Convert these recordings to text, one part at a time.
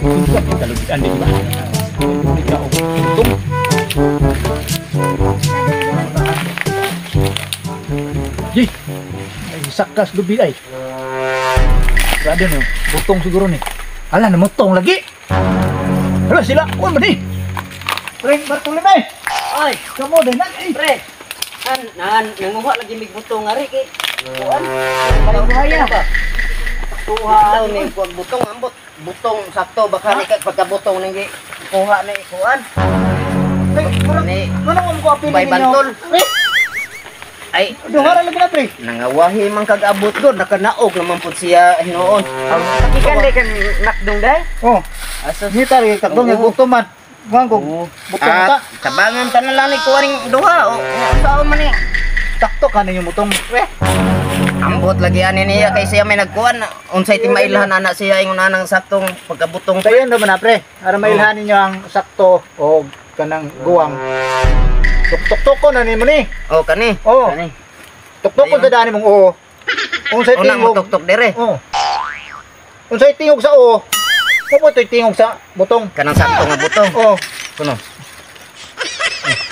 Kalubian di ba? Ikaw butong. Jay, ay sakas lubi ay. Grabe no, butong siguro ni. Ala, namutong lagi. Hala sila, kuan ba ni? Pre, Bartolome. Ay, Kamo din na eh. pre. An, nan, nanguha lagi mig butong ari kay kuan. Buhaya ba? Tuha ni kuan butong ambot. Butong sakto baka ni kag pagkabutong ning gi kuha ni kuan. Pre, murag Ni manong mo ko apili Bay ninyo? bantol. Pre, Ay, duha ra lagi na, pre. Nangawahi man kag abot gud, nakanaog naman pud siya hinuon. Ikan di kan nakdong day. Oh, Asa ngita ri kakdong Oo. butong man. Kuan ko. Butong ta. Ah, tabangan ta na lang ni kuan ning duha. O, saan man ni? Sakto ka ninyo butong, pre. Ambot lagi ani niya kay siya may nagkuan unsay timailhan ana siya ingon anang saktong pagkabutong. Sayon naman na, pre. Para mailhan ninyo ang sakto o kanang guwang. Tuktok ko na nimo ni. Oh, kani. Oh. Kani. Tuktok ko sa dani mong oo. Unsay Una mo tingog? tuktok dire. Oh. Unsay tingog sa oo? Mo to'y tingog sa butong. Kanang sakto nga butong. Oh, Kuno.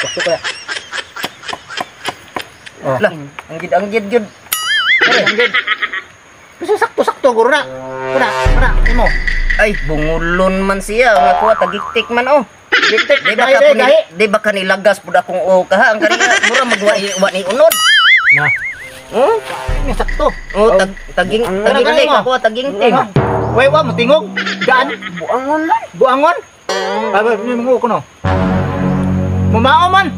tuktok kaya. Oh. Lah, anggid-anggid gyud. Pre, ang good. Kasi sakto-sakto guro na. Kuna, kuna, imo. Ay, bungulon man siya nga kuha tagiktik man oh. Diktik, Di ba gahi, ka gahi, gahi. di ba ka nilagas pud akong o kaha ang kaniya mura magwa wa ni unod. Na. Oh, Ini sakto. oh tag taging tagingting Ano? ako tagingting. Ah, Way wa mo tingog. Gaan Buangon lang. buangon. Aba, may mga ko no. Mumao man.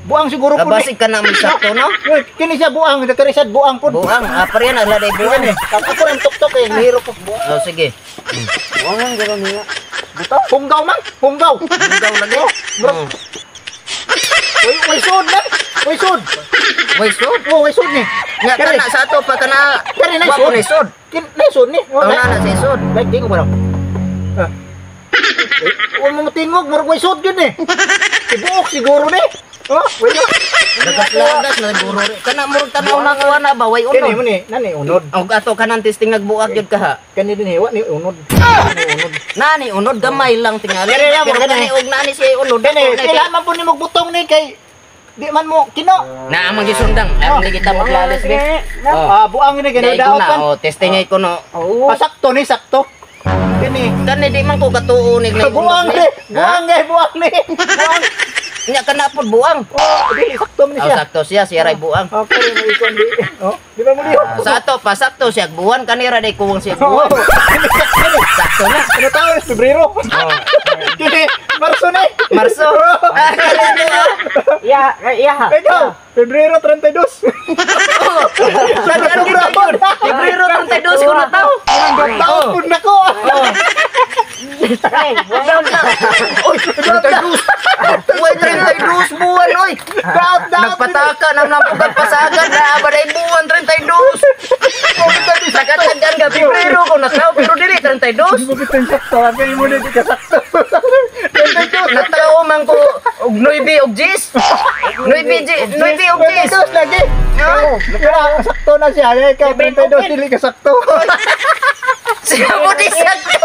Buang siguro po ni. Kabasig ka na may sakto no. Uy, kini siya buang, kini siya buang po. Buang, ah, pareha na day buang. Buang eh. Ako rin tuktok eh, nihiro ko. Oh, sige. Buangon garo niya. Punggaw man, punggaw. Bugaw lagi. Bro. Oh. Uy, uy sud man. Uy sud. Way sud. Oh, uy sud ni. Nga kana sa ato pa kana. Kani na Wa sud. po ni sud. Kin na sud ni. Oh, na na si sud. Like tingog ba? Ah. Uy, mo tingog, murag way sud yun eh. Tibuok siguro ni. Oh, way na. Lagas-lagas na guro. Kana murag tanaw na kuha na ba way Kini mo unod. ni, nani unod. Og ato kanan testing nagbuak gyud kaha. Kani din hiwa ni unod. Ni unod. Nani unod gamay lang tingali. Kani na, Pero murag kani kani. og nani siya unod. Kani, Dako na kailangan man po ni magbutong ni kay di man mo kino. Na amang gisundang. Ang di kita maglalis be. Oh. Ah, buang ni Dai ko ginaw na daotan. oh, testing ay ko no. Oo. Ah, sakto ni, sakto. Kini. Kani di man ko katuo ni Buang ni, buang ni, buang ni. Buang. Nya kana pud buang. Oh, di sakto man ni Oh, siya. sakto siya siya ray buang. Okay, may ikon di. Oh, di ba mo di? Ah, sa ato pa sakto siya buwan kanira day kuwang siya Oh, buwan. Sakto na. ano taon? Pebrero. Kini, Marso ni. Marso. Ah, kani na. Iya, iya. Ikaw, Pebrero 32. Sabi ang Pebrero 32 ko na tao. Taon po na ko. Pre, buangon. Oy, 32. Uy, 32 buwan oy. Daot, daot. Nagpataka na nang pagpasagan na ba day buwan 32. Nagatagan ka Pebrero ko na tao pero dili 32. Bukit ang sakto. Ang mo na di ka sakto. 32. Natao man ko og 9 og 10. 9 9 og 10. 32 lagi. Kaya sakto na siya. Ikaw, 32, dili ka sakto. Siya mo di sakto.